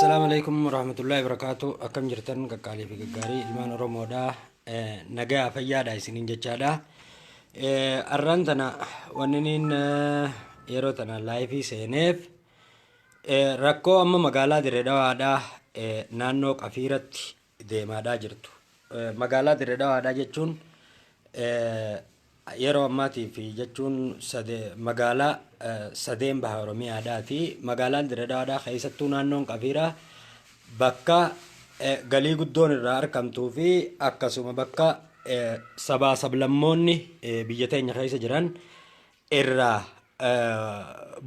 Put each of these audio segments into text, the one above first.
Assalaamu alaikum warahmatullahi wabarakaatu. Akkam jirtan qaqqaalii fi gaggaarii ilmaan Oromoodha. Nagaa fayyaadha isiniin jechaadha. Arraan tana wanni niin yeroo tana laayifii seeneef rakkoo amma magaalaa Dirree Dhawaadha naannoo Qafiiratti deemaadhaa jirtu. Magaalaa Dirree Dhawaadhaa jechuun yeroo ammaatiif jechuun magaalaa sadeen baha Oromiyaadhaati. Magaalaan Dirree Dhawaadhaa keessattuu naannoon Qafiiraa bakka galii guddoon irraa argamtuu fi akkasuma bakka sabaa sablammoonni biyya teenya keessa jiran irraa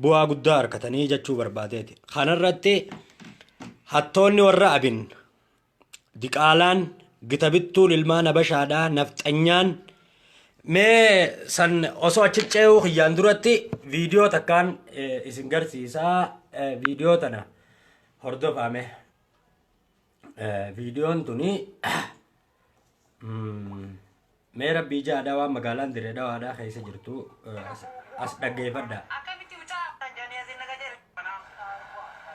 bu'aa guddaa argatanii jechuu barbaadeeti. Kanarratti hattoonni warra abin diqaalaan gita bittuun ilmaan habashaadhaa nafxanyaan mee san osoo achi ce'uu kiyyaan duratti viidiyoo takkaan isin garsiisaa viidiyoo tana hordofaame. Viidiyoon tuni mee rabbii jaadhaa waan magaalaan Dirree Dhawaadhaa keessa jirtu as dhaggeeffadhaa.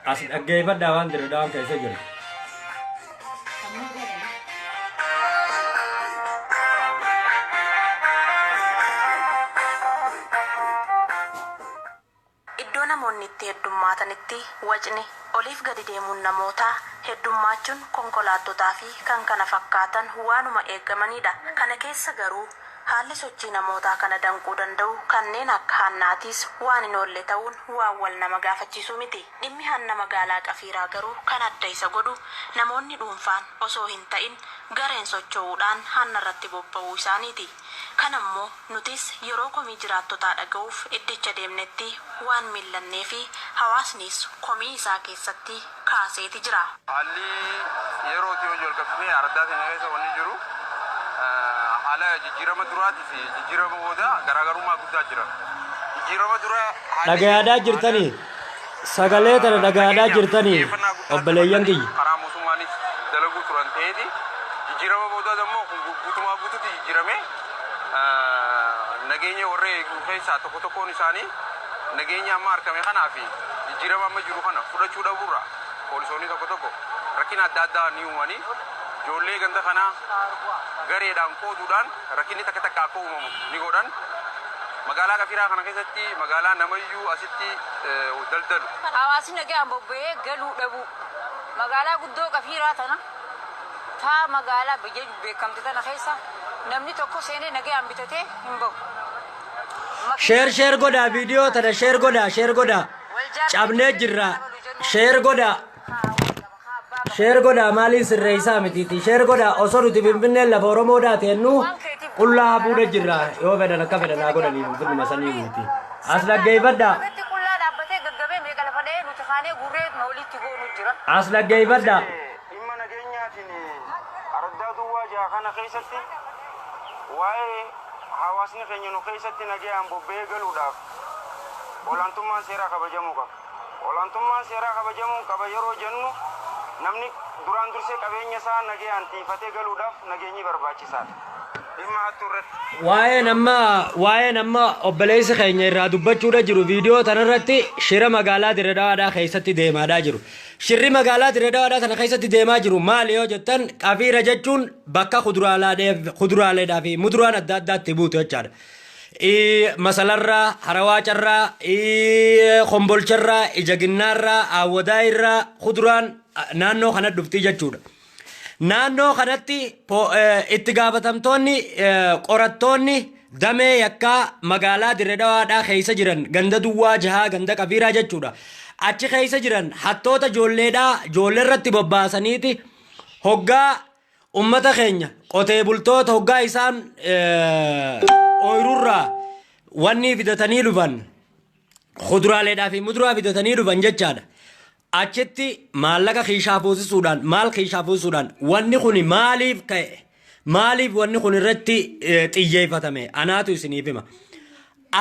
As dhaggeeffadhaa waan Dirree Dhawaan keessa jirtu. Iddoo namoonni itti heddummaatanitti wacni, oliif gadi deemuun namootaa, heddummaachuun konkolaattotaa fi kkf waanuma eegamaniidha. Kana keessa garuu haalli sochii namootaa kana danquu danda'u kanneen akka hannaatiis waan hin oolle ta'uun waan wal nama gaafachiisuu miti. Dhimmi hanna magaalaa Qafiiraa garuu kan adda isa godhu namoonni dhuunfaan osoo hin ta'in gareen socho'uudhaan hannarratti bobba'uu isaaniiti. Kanammoo Nutis yeroo komii jiraattotaa dhaga'uuf iddicha deemnetti waan mil'anneefi hawaasnis komii isaa keessatti kaaseeti jira. Haalli yerootii wajji wal qabsiisee araddaa keenya keessa wanni jiru haala jijjiirama duraatii fi jijjiirama boodaa garaagarummaa guddaa jira. Jijjiirama dura haalli jiru Dhagayaadhaa haala jirtanii? Sagalee tana dhagayaadhaa nageenyaaf jirtanii? xiyyeeffannaa guddaa Obboleeyyan dabarsanii kiyya. karaa mootummaanis dalaguu turan ta'eeti jijjiirama boodaa immoo kun guutumaa guututti jijjiiramee nageenya warra eegu keessaa tokko tokkoon isaanii nageenya amma argame kanaa fi jijjiirama amma jiru kana fudhachuu dhabuurraa poolisoonni tokko tokko rakkina adda addaa ni uumanii ijoollee ganda kanaa gareedhaan qooduudhaan rakkinni takka takka akka uumamu ni godhan. Magaalaa Qafiiraa kana keessatti magaalaa namayyuu asitti daldalu. Hawaasni nagayaan bobba'ee galuu dhabuu. Magaalaa guddoo Qafiiraa tana taa magaalaa biyya beekamte tana keessa namni tokko seenee nagayaan bitatee hin bahu. Sheer sheer godhaa viidiyoo tana sheer godhaa sheer godhaa cabnee jirra sheer godhaa sheer godhaa maaliin sirreessaa mitiiti sheer godhaa osoo nuti finfinneen lafa oromoodhaa teennu qullaa hafuudha jirra yoo fedhan akka fedhan haa godhanii finfinnuma sanii miti as dhaggeeffadhaa Irratti qullaa dhaabbatee gaggabee meeqa lafa dha'ee nuti kaanee gurree walitti goonu jira. as dhaggeeffadhaa. Dhimma nageenyaatiin araddaa duwwaa jaha kana keessatti waa'ee hawaasni keenya nu keessatti nagayaan bobba'ee galuudhaaf olaantummaan seeraa kabajamuu qaba. Olaantummaan seeraa kabajamuu qaba yeroo jennu namni duraan dursee qabeenya isaa nagayaan tiifatee galuudhaaf nageenyi barbaachisaadha. Dhimma hattuu irratti. Waa'een amma waa'een amma obboleessi keenya irraa dubbachuudha jiru viidiyoo tanarratti shira magaalaa Dirre Dhawaadhaa keessatti deemaadhaa jiru. Shirri magaalaa Dirre Dhawaadhaa tana keessatti deemaa jiru maali yoo jettan qafiira jechuun bakka kuduraaleedhaa fi muduraan adda addaa itti buutu jechaadha. Masalarraa, harawaacarraa, kombolcharraa, ijaginnaarraa, aawwadaayirraa kuduraan naannoo kana dhufti jechuudha. Naannoo kanatti itti gaafatamtoonni qorattoonni damee yakkaa magaalaa Dirre Dhawaadhaa keessa jiran ganda duwwaa jahaa ganda qafiiraa jechuudha. Achi keessa jiran hattoota ijoolleedhaa ijoollee irratti bobbaasaniiti hoggaa ummata keenya qotee bultoota hoggaa isaan ooyirurraa wanni fidatanii dhufan kuduraaleedhaa fi muduraa fidatanii dhufan jechaadha. Achitti maallaqa kiishaa fuusisuudhaan maal kiishaa fuusisuudhaan wanni kun maaliif ka'e maaliif wanni kun irratti xiyyeeffatame anaatu isiniif hima.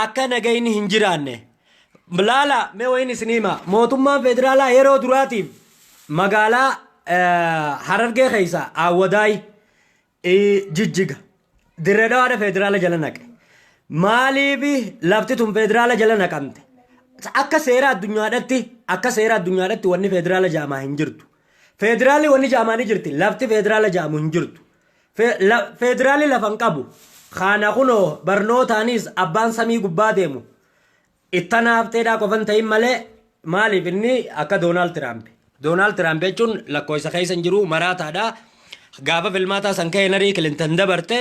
Akka nagayni hin jiraanne laala mee wayin isinii hima mootummaan federaalaa yeroo duraatiif magaalaa Harargee keessa Awwadaay Jijjiga Dirree Dhawaadha federaala jala naqe. Maaliif lafti tun federaala jala naqamte? Akka seera addunyaadhatti akka seera addunyaadhatti wanni federaala jaamaa hin jirtu. Federaalli wanni ja'amaanii jirti. Lafti federaala ja'amu hin jirtu. Federaalli lafa hin qabu. Kana kunoo barnootaanis abbaan samii gubbaa deemu. Ittana hafteedhaa qofan ta'in malee, maaliif inni akka Doonaald Tiraamp. Doonaald Tiraamp jechuun lakkoofsa keessa hin jiru, maraataadha. Gaafa filmaataa san ka'e Hillary Clinton dabarte,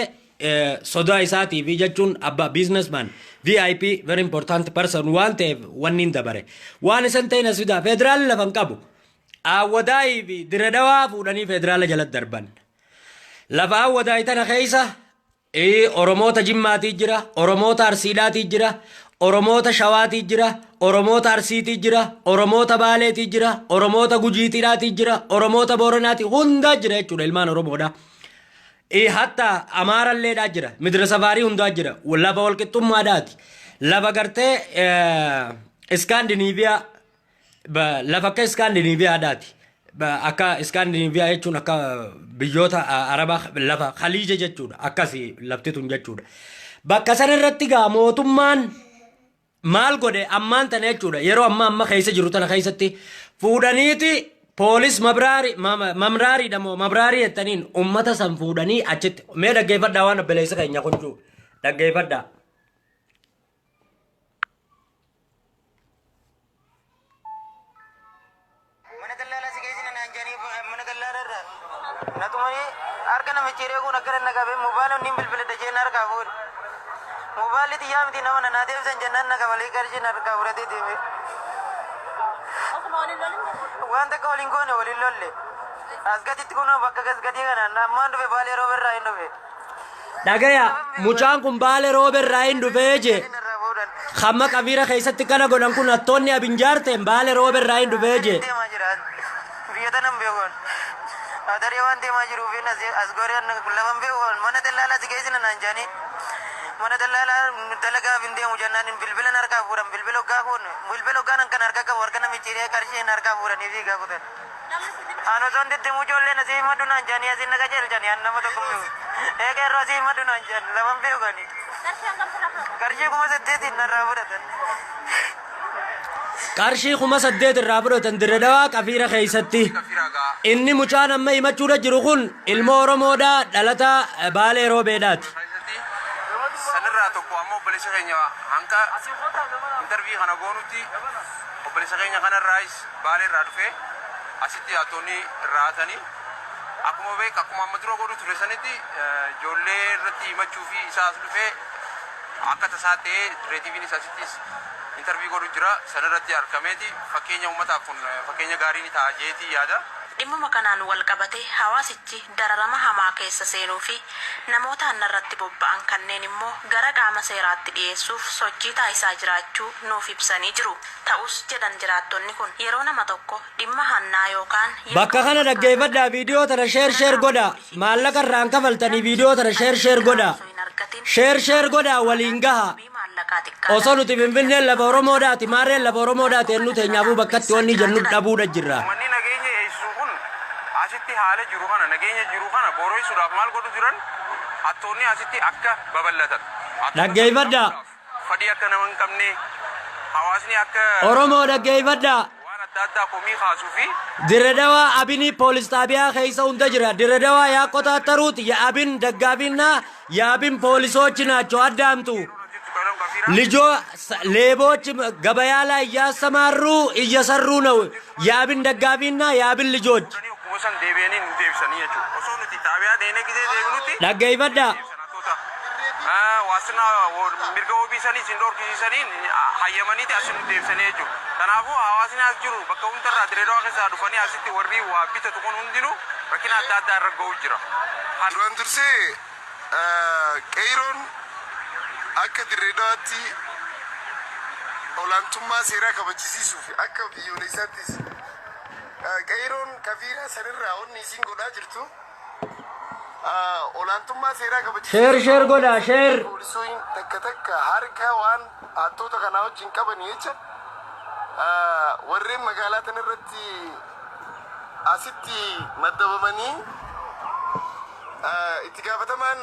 sodaa isaatii fi jechuun abbaa businessman VIP, very important person waan ta'eef wanni hin dabare. Waan isan ta'in as fidaa, federaalli lafa hin qabu. Awwadaayii fi Diredawaa fuudhanii federaala jalatti darban. Lafa Awwadaayii tana keessa Oromoota Jimmaatii jira, Oromoota Arsiidhaatii jira, Oromoota Shawaatii jira, Oromoota Arsiitii jira, Oromoota Baaleetii jira, Oromoota Gujiitiidhaatii jira, Oromoota Booranaatii hundaa jira jechuudha, ilmaan Oromoodha. Hatta Amaaralleedhaa jira, midira safaarii hundaa jira, lafa walqixxummaadhaati. Lafa gartee Iskaandiniiviyaa, lafa akka Iskaandiniiviyaadhaati. Akka Iskaandiniiviyaa jechuun akka biyyoota Arabaa, lafa Khaliija jechuudha. Akkasi lafti tun jechuudha. Bakka sana irratti gaa mootummaan maal godhe ammaan tana jechuudha. Yeroo amma amma keessa jiru tana keessatti fuudhaniiti poolis mabraari mamraariidha moo mabraarii jettaniin ummata san fuudhanii achitti. Mee dhaggeeffadhaa waan obboleessa keenya kun jiru, dhaggeeffadhaa. Mana dallaalaa si geessina naan jedhanii, mana dallaalaa irraa na tumanii, harka namichi eeguun akkana na qabee, mobaayila inni bilbila jeen harkaa fuudhe. Mobaayilli xiyyaa miti, nama na deebisan jennaan na kafalee qarshii na harkaa fudhatee deeme. Waan takka waliin goone, waliin lolle. As gaditti kun bakka gas gadii kanaan ammaan dhufe, Baalee Rooba irraa hin dhufe. Dhagaya, mucaan kun Baalee Rooba irraa hin dhufee jee. Irraa fuudhan. Hamma qabiira keessatti kana godhan kun hattoonni abinjaarteen Baalee Rooba irraa hin dhufee jee. Deemaa jira. Biyya tanan beekuun. Adaree waan deemaa jiruuf as goree lafan beekuun mana dallaalaa si geessina naan jedhanii, mana dallaalaa dalagaaf hin deemu jennaan bilbila harkaa fuudhan. Bilbila hoggaa fuudhan, bilbila hoggaan kan harka qabu harka namichi hiree qarshii harkaa fuudhanii fiigaa kutan. Ani osoo hin deddeemu ijoolleen asii himadhu naan jedhanii asii na qajeelchanii, an nama tokko hin beeku. Eega yeroo asii himadhu naan jedhan, lafan beekani. Qarshii 8,000 narraa fudhatan. Qarshii 8,000 irraa fudhatan Dirre Dawaa qafiira keessatti. Inni mucaan amma himachuudha jiru kun ilma Oromoodhaa, dhalataa Baalee Roobeedhaati. Sanirraa tokko ammoo obboleessa keenya hanga interview kana goonutti, obboleessa keenya kanarraayis Baalee irraa dhufee asitti hattoonni raatanii, akkuma beek akkuma amma dura godhu ture sanitti ijoollee irratti himachuu fi isaa as dhufee, akka tasaa ta'ee reetiiviinis asittis interview godhu jira, sanirratti argameeti fakkeenya uummataaf kun fakkeenya gaarii ni ta'a jeetii yaada. Dhimmuma kanaan wal qabatee hawaasichi dararama hamaa keessa seenuu fi namoota hannarratti bobba'an kanneen immoo gara qaama seeraatti dhiyeessuuf sochii taasisaa jiraachuu nuuf ibsanii jiru. Ta'us jedhan jiraattonni kun, yeroo nama tokko dhimma hannaa yookaan Bakka kana dhaggeeffadhaa, viidiyoo tana share share godhaa. Maallaqa irraan kafaltanii viidiyoo tana share share godhaa. Share share godhaa, waliin gaha. Osoo nuti Finfinneen lafa Oromoodhaati, maarreen lafa Oromoodhaati ennu teenyaafuu bakkatti wanni jennu dhabuudha jirra. Uummanni nageenya eegsisu kun asitti haala jiru kana, nageenya jiru kana booreessuudhaaf maal godhu jiran? Hattoonni asitti akka babal'atan. Dhaggeeffadhaa. Fadhii akka nama hin qabne, hawaasni akka Oromoo dhaggeeffadhaa. waan adda addaa komii kaasuu fi Dirre Dawaa abinii ፖሊስ ጣቢያ keessa hunda jira. Dirre Dawaa ያቆጣጠሩት የአብን ደጋፊና የአብን ፖሊሶች ናቸው። አዳምጡ። ልጆ ሌቦች ገበያ ላይ እያሰማሩ እየሰሩ ነው። የአብን ደጋፊና የአብን ልጆች። Okkuma san deebi'anii nu deebisanii jechuudha. Osoo nuti xaabiyaa dheenee gisee deebinutti Dhaggeeffadhaa. deebisan. Waasina mirga wabii sanii isin dhorkisiisanii hayyamaniiti asin nu deebisanii jechuudha. Kanaafuu hawaasni as jiru bakka hundarraa Dirree keessaa dhufanii asitti warri waa bitatu kun hundinuu rakkina adda addaa irra ga'uu jira. Duraan dursee qeeroon akka Dirree Dawaatti olaantummaa seeraa kabachisiisuuf, akka biyyoolessaattis qeeroon kafiiraa sanirraa wanni isin godhaa jirtu olaantummaa seeraa kabachisiisuuf. Share share godhaa, share. Poolisoonni takka takka harka waan hattoota kanaa wajjin qaban jecha, warreen magaalaa tana irratti asitti maddabamanii itti gaafatamaan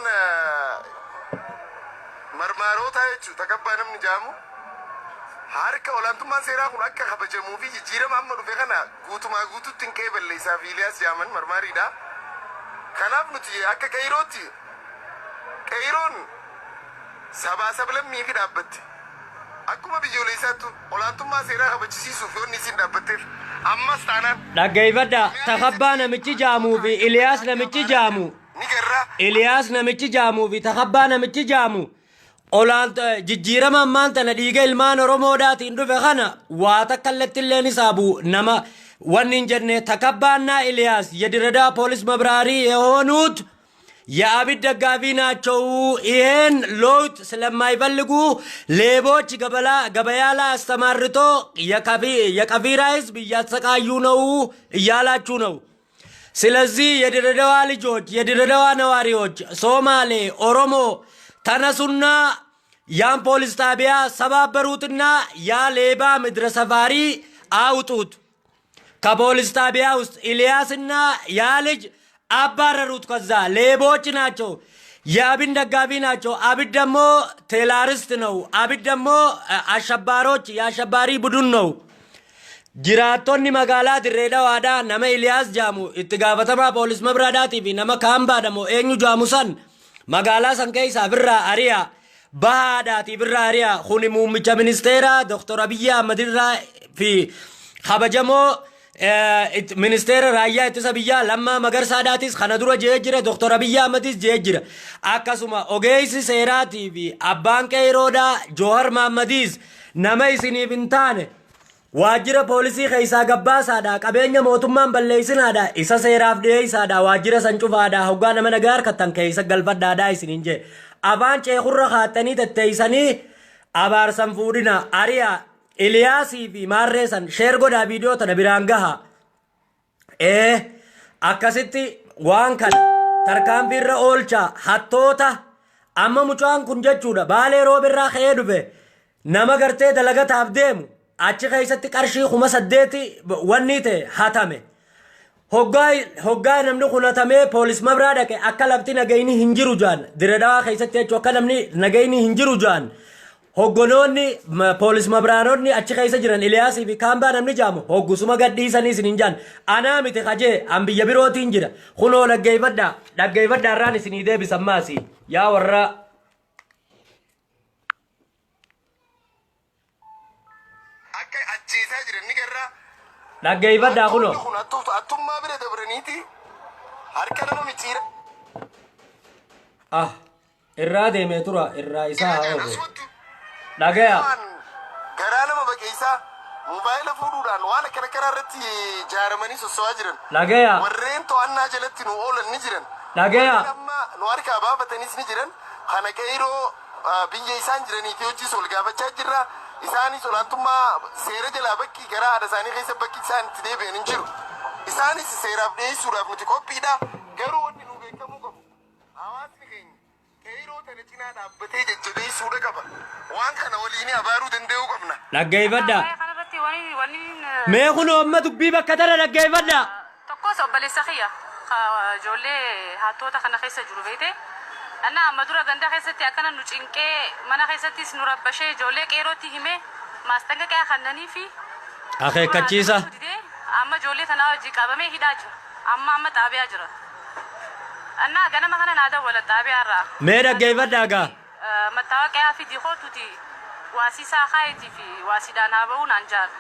marmaaroota jechuudha, takabbaa namni jaamu. Harka olaantummaan seeraa kun akka kabajamuu fi jijjiirama amma dhufe kana guutumaa guututti hin qeeballe isaa fi Iliyaas Jaaman marmaariidha. Kanaaf nuti akka qeyrootti, qeyroon sabaa sablammii fi dhaabbatti. Akkuma biyyoolessaattu olaantummaa seeraa kabachisiisuuf yoonni isin dhaabbatteef ammas taanaan Dhaggeeffadha. Takabbaa namichi jaamuu fi Iliyaas namichi jaamu. Ni garraa. Iliyaas namichi jaamuu fi Takabbaa namichi jaamu olaan jijjiirama ammaan tana dhiiga ilmaan Oromoodhaatiin dhufe kana waa takka illatti illee ni saabu nama wanni hin jenne. ተከባና ኢልያስ የድሬዳዋ ፖሊስ መብራሪ የሆኑት የአብይ ደጋፊ ናቸው። ይሄን ለውጥ ስለማይፈልጉ ሌቦች ገበያ ላይ አስተማርቶ የቀፊራ ህዝብ እያሰቃዩ ነው እያላችሁ ነው። ስለዚህ የድሬዳዋ ልጆች፣ የድሬዳዋ ነዋሪዎች፣ ሶማሌ፣ ኦሮሞ ተነሱና ያን ፖሊስ ጣቢያ ሰባበሩትና ያ ሌባ ምድረ ሰፋሪ አውጡት ከፖሊስ ጣቢያ ውስጥ። ኢልያስና ያ ልጅ አባረሩት። ከዛ ሌቦች ናቸው፣ የአብን ደጋፊ ናቸው። አብን ደግሞ terrorist ነው። አብን ደግሞ አሸባሪዎች የአሸባሪ ቡድን ነው። Jiraattonni magaalaa Dirree Dhawaadhaa nama Iliyaas jaamu itti gaafatamaa poolis mabraadhaatii fi nama Kaambaadha moo eenyu jaamu san magaalaa san keessaa birraa ari'a, bahaadhaatii birraa ari'a. Kuni muummicha ministeeraa Dr. Abiyyi Ahmad irraa fi kabajamoo ministeera raayyaa ittisa biyyaa Lammaa Magarsaadhaatis kana dura jee jira, Dr. Abiyyi Ahmadis jee jira. Akkasuma ogeessi seeraatii fi abbaan qeeroodhaa Joohar Mahammadiis nama isiniif hin taane waajjira poolisii keessaa gabbaasaadha, qabeenya mootummaan balleessinaadha, isa seeraaf dhiyeessaadha, waajjira san cufaadha, hoggaa nama nagaa harkattan keessa galfadhaadha isiniin jee. Afaan ceekurra kaattanii tetteeysanii abaarsan fuudhina. Ari'a Iliyaasii fi maarree san. Share godhaa, viidiyoo tana biraan gaha. Ee, akkasitti waan kana tarkaanfiirra oolcha hattoota. Amma mucaan kun jechuudha Baalee Roobirraa ka'ee dhufe, nama gartee dalagataaf deemu achi keessatti qarshii 8000 wanni ta'e hatame. Hoggaa namni kun hatamee poolis mabraa dhaqe, akka lafti nagayni hin jiru jaan Diredawaa keessatti jechuun, akka namni nagayni hin jiru jaan hoggonoonni poolis mabraanonni achi keessa jiran Iliyaasii fi Kaambaa namni jaamu hoggusuma gadhiisanii isin hin jaan. Anaa miti kajee an biyya birootiin jira. Kunoo dhaggeeffadhaa, dhaggeeffadhaa, irraan isinii deebisan maasii yaa warra. Akka ajjeesaa jiran ni garraa. Dhaggeeffadhaa kunoo. Kun attummaa bira dabraniiti harka nama micciira. Ah, irraa deemee tura, irraa isaa haa oofu. Dhagaya. Waan garaa nama baqeessaa moobaayila fuudhuudhaan waan akkana karaa irratti ijaaramanii sosso'aa jiran. Dhagaya. Warreen to'annaa jalatti nu oolan ni jiran. Dhagaya. Warreen amma nu harkaa baafatanis ni jiran. Kana qeyroo biyya isaan jiranii fi hojiis ol gaafachaa jirra. Isaanis olaantummaa seera jalaa bakki gara haadha isaanii keessa bakki isaan itti deebi'an hin jiru. Isaanis seeraaf dhiyeessuudhaaf nuti qophiidha. Garuu wanni nu beekamuu qabu, hawaasni keenya qeyroo tana cinaa dhaabbatee jajjabeessuudha qaba. Waan kana waliin abaaruu danda'uu qabna. Dhaggeeffadhaa. Waa'ee kanarratti wani Mee kunoo amma dubbii bakka tana dhaggeeffadhaa. Tokkos obboleessa kiyya ka ijoollee hattoota kana keessa jiru beekte. Anna amma dura ganda keessatti akkana nu cinqee, mana keessattis nu rabbashee, ijoollee qeerootti himee maastanqaqaa kannanii fi Akeekkachiisa. didee amma ijoollee tanaa hojii qabamee hidhaa jira. Amma amma xaabiyaa jira. Annaa ganama kana naa dawwala xaabiyaa irraa. Mee dhaggeeffadhaa gaa. Mattaawaqaa fidi kootuti waasiisaa kaayetii fi waasiidhaan haa ba'uu naan jaala.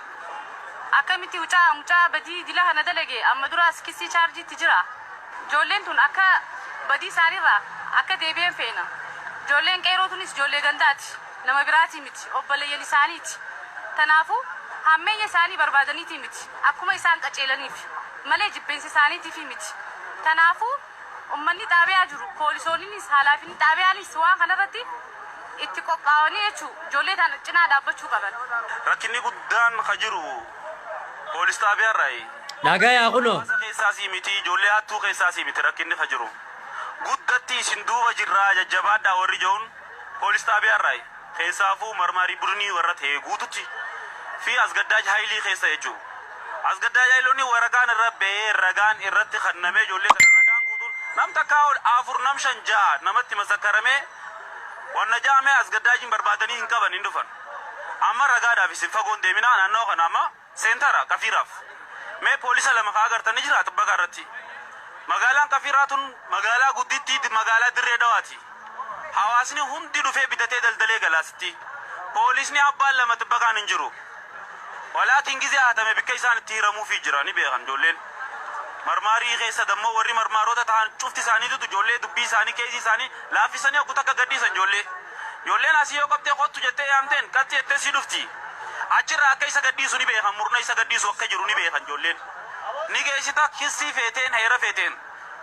Akkamitti mucaa badii dila kana dalage amma duraas kisii chaarjiitti jira. Ijoolleen tun akka badii isaaniirraa akka deebi'een feena. Ijoolleen qeeroo tunis ijoollee gandaati. Nama biraatii miti. Obboleeyyan isaaniiti. Kanaafuu hammeenya isaanii barbaadaniitii miti. Akkuma isaan qaceelaniif malee jibbeensa isaaniitiif miti. Kanaafuu ummanni xaabiyaa jiru, poolisoonnis haalaa fi xaabiyaanis waan kanarratti itti qophaa'anii jechuu ijoollee tana cinaa dhaabbachuu qaban. Rakkinni guddaan ka jiru poolis xaabiyaarraayi. Dhagayaa kunoo. Hawaasa keessaasii miti, ijoollee hattuu keessaasii miti rakkinni ka jiru. Guddatti isin duuba jirraa, jajjabaadhaa warri jiruun poolis xaabiyaarraayi. Keessaafuu marmaarii budinii warra ta'e guututti fi asgaddaaj haayilii keessa jechuudha. Asgaddaaj haayiloonni waraqaan irra ba'ee ragaan irratti kannamee ijoollee sana ragaan guutuun nam takkaa ol afur, nam shan, ja'a namatti masakkaramee wanna ja'ame asgaddaajiin barbaadanii hin qaban, hin dhufan. Amma ragaadhaaf isin fagoon deeminaa. Naannoo kana amma seentara Qafiiraaf mee poolisa lama kaa agartanii jira xibbaqa irratti. Magaalaan Qafiiraa tun magaalaa guddittii magaalaa Dirree Dawaati. Hawaasni hundi dhufee bitatee daldalee galaasitti. Poolisni abbaan lama xibbaqaan hin jiru. Walaakin gizee hatame bikka isaan itti hiramuufii jira ni beekan ijoolleen. Marmaarii keessa dammoo warri marmaarota ta'an cufti isaaniitu ijoollee dubbii isaanii keessi isaanii laaffisanii hoggu takka gadhiisan ijoollee. Ijoolleen asii yoo qabdee kottu jettee yaamteen qatti jettee si dhufti. Achirraa akka isa gadhiisu ni beekan, murna isa gadhiisu akka jiru ni beekan ijoolleen. Ni geessita kissii feeteen, heera feeteen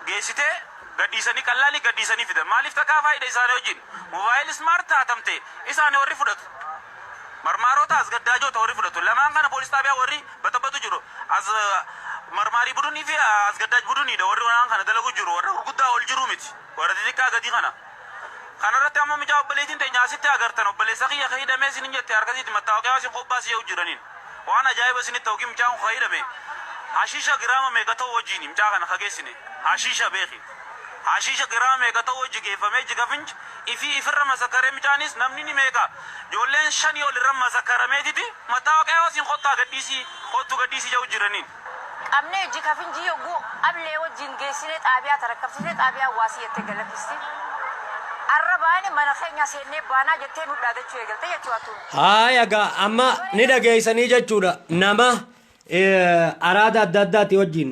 geessitee gadhiisanii qallaalii gadhiisanii fidan. Maaliif? Takkaa faayida isaanii wajjin mobile smart hatamte isaanii warri fudhatu. Marmaarota as gaddaajoota warri fudhatu. Lamaan kana poolis xaabiyaa warri baxabbatu jiru. As marmaarii budunii fi as gaddaaj buduniidha warri waan kana dalagu jiru. Warra gurguddaa ol jiru miti. Warra xixiqqaa gadi kana. Kanarratti amma mucaa obboleettiin teenya asitti agartan, obboleessa kiyya ka hidhamee isin jette, harkasitti mattaawaqaa isin qophaas yoo jiraniin. Waan ajaa'iba isinitti ta'u, mucaan kun ka hidhame hashiisha giraama meeqa ta'u wajjin. Mucaa kana ka geessine hashiisha beeki. Hashiisha giraama meeqa ta'u wajji geeffamee jiga finj ifii ifirra masakaree, mucaanis namni ni meeqa, ijoolleen shanii ol irra masakarameetiti mattaawaqaa isin kottaa gadhiisii, kottu gadhiisii jedhu jiraniin. Qabnee jika finjii yogguu ablee wajjin geessine xaabiyaa tarakkabsiisne, xaabiyaa waasii jettee galakisti. Arra baane mana keenya seennee baanaa jettee nu dhaadachuu eegalte jechuudha tun. Haa, egaa amma ni dhageessanii jechuudha. Nama araada adda addaati wajjin,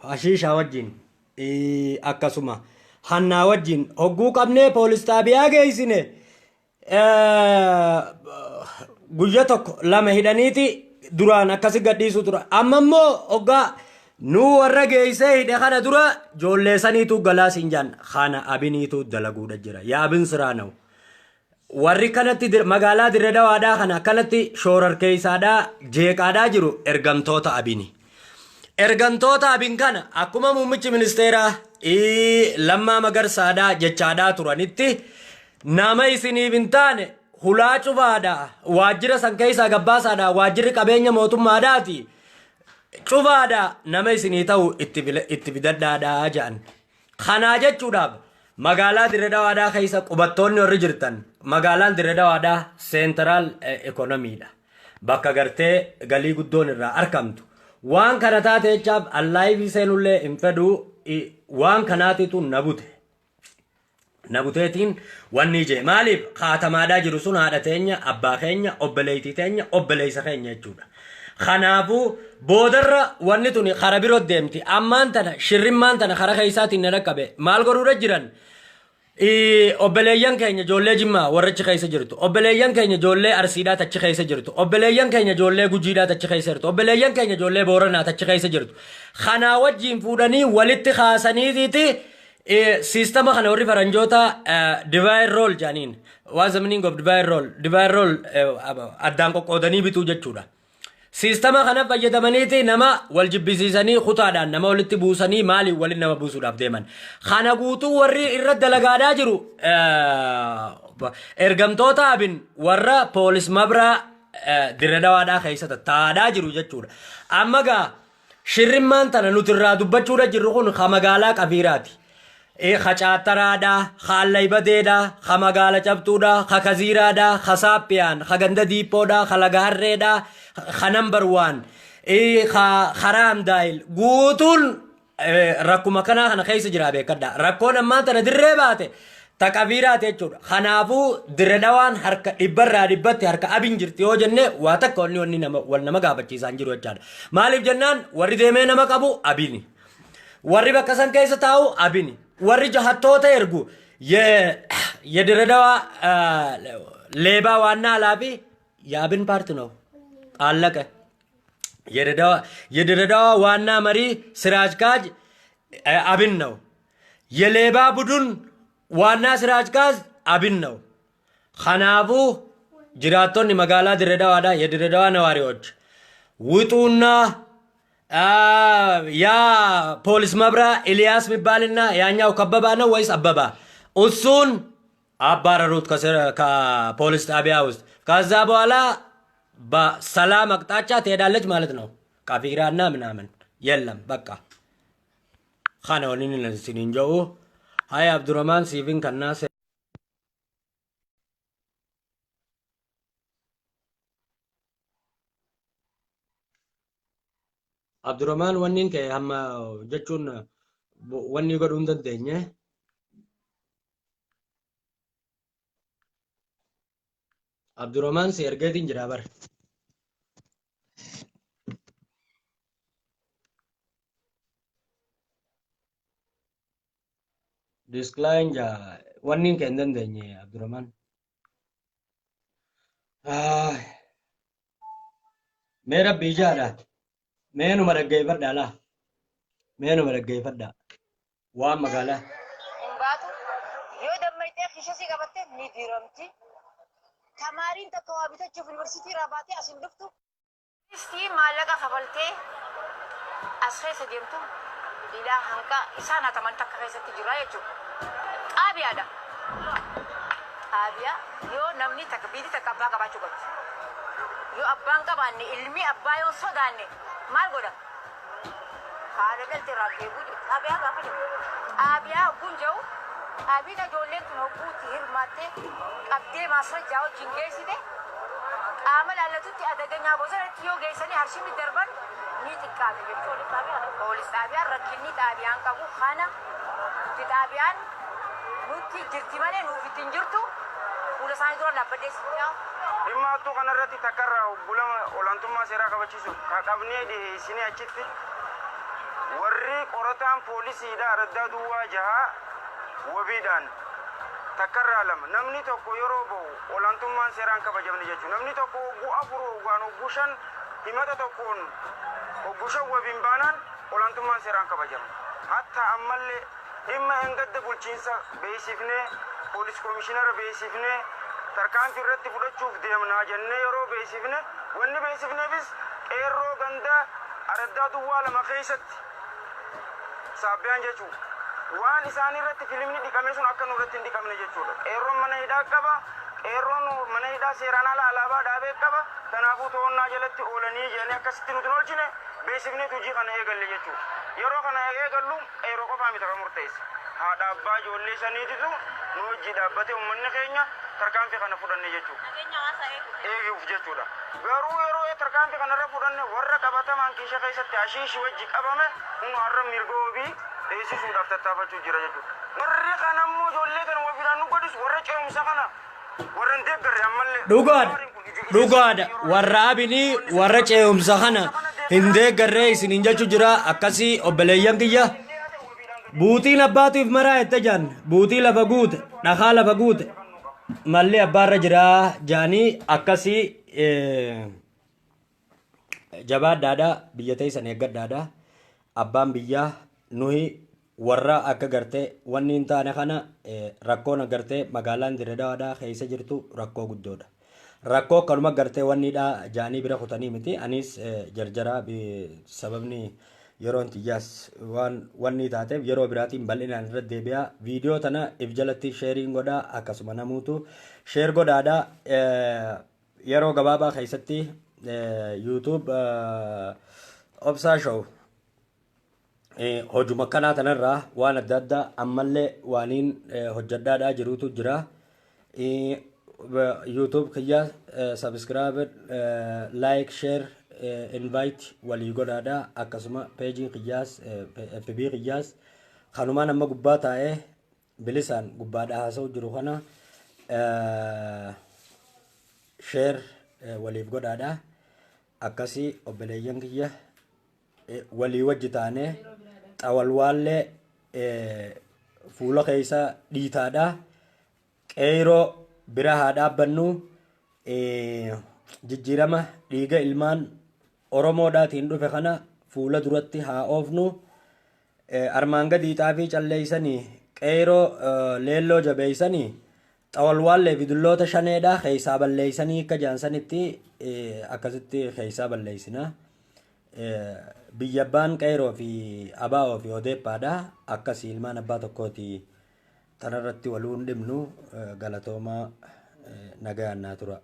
hashiishaa wajjin, akkasuma hannaa wajjin hogguu qabnee poolis xaabiyaa geessine, guyya tokko lama hidhaniiti duraan akkasi gadhiisu tura. Amma immoo hoggaa nu warra geessee hidhe kana dura joolleessaniitu galaas hin jaan kana abiniitu dalaguudha jira. የአብን ስራ ነው. Warri kanatti magaalaa Dirre Dawaadhaa kana akkanatti shoorarkeessaadhaa jeeqaadhaa jiru ergamtoota Abini. Ergamtoota Abin kana akkuma muummichi ministeeraa Lammaa Magarsaadhaa jechaadhaa turanitti, nama isiniif hin taane hulaa cufaadhaa, waajjira san keessaa gabbaasaadhaa, waajjirri qabeenya mootummaadhaati cufaadhaa, nama isinii ta'u itti fidadhaadhaa jedhan. Kanaa jechuudhaaf magaalaa Dirre Dawaadhaa keessa qubattoonni warri jirtan, magaalaan Dirre Dawaadhaa central economydha. Bakka gartee galii guddoon irraa argamtu. Waan kana taate jechaaf allaayifii seenullee hin fedhuu, waan kanaatitu na bute. Na buteetiin wanni ije maaliif kaatamaadhaa jiru sun haadha teenya, abbaa keenya, obboleettii teenya, obboleessa keenya jechuudha. Kanaafuu boodarra wanni tuni kara biroo deemti. Ammaan tana shirrimmaan tana kara keessaatiin na dhaqqabe maal godhuudha jiran? Obboleeyyan keenya ijoollee Jimmaa warra achi keessa jirtu, obboleeyyan keenya ijoollee Arsiidhaa achi keessa jirtu, obboleeyyan keenya ijoollee Gujiidhaa achi keessa jirtu, obboleeyyan keenya ijoollee Booranaa achi keessa jirtu. Kanaa wajjin fuudhanii walitti kaasaniitiiti siistama kana warri faranjoota divide rule jedhaniin. What's the meaning of divide rule? Divide rule addaan qoqqoodanii bituu jechuudha. Siistama kana fayyadamaniiti nama wal jibbisiisanii, kutaadhaan nama walitti buusanii, maaliin waliin nama buusuudhaaf deeman. Kana guutuu warri irra dalagaadhaa jiru ergamtoota Abin warra poolis mabraa Dirre Dawaadhaa keessa taa'aadhaa jiru jechuudha. Amma gaa shirrimmaan tana nuti irraa dubbachuudha jirru kun ka magaalaa Qabiiraati. Ka Caattaraadhaa, ka Allaybadeedhaa, ka magaala Cabxuudhaa, ka Kaziiraadhaa, ka Saappiyaan, ka ganda Diippoodhaa, ka Laga Harreedhaa, ka number one, ka karaa Amdaayil guutuun rakkuma kanaa kana keessa jira beekadha. Rakkoon ammaan tana dirree baate ta Qabiiraati jechuudha. Kanaafuu Dirre Dhawaan harka dhibbarraa dhibbatti harka Abin jirti yoo jenne, waa takka wanni nama wal nama gaafachiisaa hin jiru jechaadha. Maaliif jennaan, warri deemee nama qabu Abini. Warri bakka san keessa taa'u Abini. Warri jahattoota ergu የድሬዳዋ ሌባ ዋና ኃላፊ የአብን ፓርቲ ነው። አለቀ። የድሬዳዋ ዋና መሪ ስራ አስኪያጅ አብን ነው። የሌባ ቡድን ዋና ስራ አስኪያጅ አብን ነው። Kanaafuu jiraattonni magaalaa Dirre Dawaadhaa, የድሬዳዋ ነዋሪዎች ውጡና ያ ፖሊስ መብራ ኤልያስ የሚባልና ያኛው ከበባ ነው ወይስ አበባ፣ እሱን አባረሩት ከፖሊስ ጣቢያ ውስጥ። ከዛ በኋላ በሰላም አቅጣጫ ትሄዳለች ማለት ነው። ቀፊራና ምናምን የለም በቃ። Kana waliin isiniin jedhu. Hay, Abdurrahman siifin kannaa. Abdurrahman wanni kee hamma jechuun wanni godhuu hin dandeenye. Abdurrahman si ergeetiin jira bara. Discline jaa wanni kee hin dandeenye Abdurrahman. Mee rabbii jaadha. Mee numa dhaggeeffadhaa laa. Mee numa dhaggeeffadhaa. Waan magaalaa. Hin baatu yoo dammayxee kiisha sii qabatte ni diramti. Tamaariin takka waa bitachuuf yuunivarsiitii irraa baatee as hin dhuftu. Istii maallaqa kafaltee as keessa deemtu ilaa hanqa isaan hataman takka keessatti jira jechuudha. Xaabiyaadha. Xaabiyaa yoo namni takka biyyi takka abbaa qabaachuu qabdi. Yoo abbaan qabaanne ilmi abbaa yoo sodaanne maal godha? Haadha dhalte irraa deebi'uu jedhu. Xaabiyaa gaafa jedhu. Xaabiyaa hogguun jedhu xaabiin ijoolleen tun hogguutti hirmaattee qabdee maasrajjaa wajjin geessite qaama laallatutti adaganyaa bosonatti yoo geessanii harshimni darban ni xiqqaate jechuudha. Poolis xaabiyaan rakkinni xaabiyaan qabu kana nuti xaabiyaan nutti jirti malee nuuf ittiin jirtu fuula isaanii dura dhaabbadhee sitti Dhimma hattuu kanarratti takkarraa hoggulama olaantummaa seeraa kabachiisuuf ka qabnee dhiheessinee achitti warri qorataan poolisiidha araddaa duwwaa jahaa wabiidhaan takkarraa lama namni tokko yeroo bahu olaantummaan seeraan kabajamne jechuudha. Namni tokko hogguu afur hoggaan hogguu shan himata tokkoon hogguu shan wabiin baanaan olaantummaan seeraan kabajamne. Hatta ammallee dhimma engadda bulchiinsa beeksifnee poolis komishinara beeksifnee tarkaanfii irratti fudhachuuf deemnaa jennee yeroo beeksifne wanni beeksifneefis qeerroo ganda araddaa duwwaa lama keessatti saabbiyaan jechuudha. Waan isaan irratti filimni dhiqame sun akka nurratti hin dhiqamne jechuudha. Qeerroon mana hidhaa qaba. Qeerroon mana hidhaa seeraan ala alaabaa dhaabee qaba. Kanaafuu to'annaa jalatti oolanii jedhanii akkasitti nuti hin oolchine beeksifneet hojii kana eegalle jechuudha. Yeroo kana eegallu qeerroo qofaa miti kan murteesse. Haadha abbaa ijoollee saniititu nu hojii dhaabbatee uummanni keenya tarkaanfii kana fudhanne jechuudha. Eeguuf jechuudha. Garuu yeroo tarkaanfii kanarra fudhanne warra qabatamaan kiisha keessatti ashiishi wajji qabame kun har'a mirga wabii eegsisuudhaaf tattaafachuu jira jechuudha. Warri kanammoo ijoollee kana wabiidhaan nu godhis warra ce'umsa kana warra hin deeggarre ammallee. Dhugaadha. Dhugaadha. Warra abinii warra ce'umsa kana hin deeggarree isiniin jechuu jira. Akkasii obboleeyyan kiyya. Buutiin abbaatiif maraa jette jaan. Buutii lafa guute. Dhakaa lafa guute. Malli abbaarra jira jaanii akkasii jabaadhaadha. Biyya teessan eeggadhaadha. Abbaan biyyaa nuyi warra akka gartee wanni hin taane kana rakkoon agartee magaalaan Dirree Dawaadhaa keessa jirtu rakkoo guddoodha. Rakkoo akkanuma gartee wanni dha jaanii bira kutanii miti. Anis jarjaraa sababni yeroon tiyyaas waan wanni taateef yeroo biraatiin bal'inaan irra deebi'a. Viidiyoo tana if jalatti sheeriin godhaa akkasuma namuutu share godhaadha. Yeroo gabaabaa keessatti YouTube Obsaa Show hojuma akkanaa tanarraa waan adda addaa ammallee waaniin hojjedhaadhaa jirutu jira. YouTube kiyya subscribe, like, share, invite walii godhaadha. Akkasuma peejiin kiyyaas FB kiyyaas kanumaan amma gubbaa taa'ee bilisaan gubbaadhaa haasa'u jiru kana share waliif godhaadha. Akkasii obboleeyyan kiyya walii wajji taanee xawalwaallee fuula keessa dhiitaadha. Qeeroo bira haa dhaabbannu. Jijjiirama dhiiga ilmaan Oromoodhaatiin dhufe kana fuula duratti haa oofnu. Armaan gadii xaafii calleeysanii qeeroo leelloo jabeeysanii xawalwaallee fi dulloota shaneedha keessaa balleeysanii akka jaansanitti akkasitti keessaa balleeysina. Biyya abbaan qeeroo fi abaa'oo fi odeeppaadha. Akkasii ilmaan abbaa tokkooti. Tanarratti waluu hin dhibnu galatoomaa nagayaan naa tura.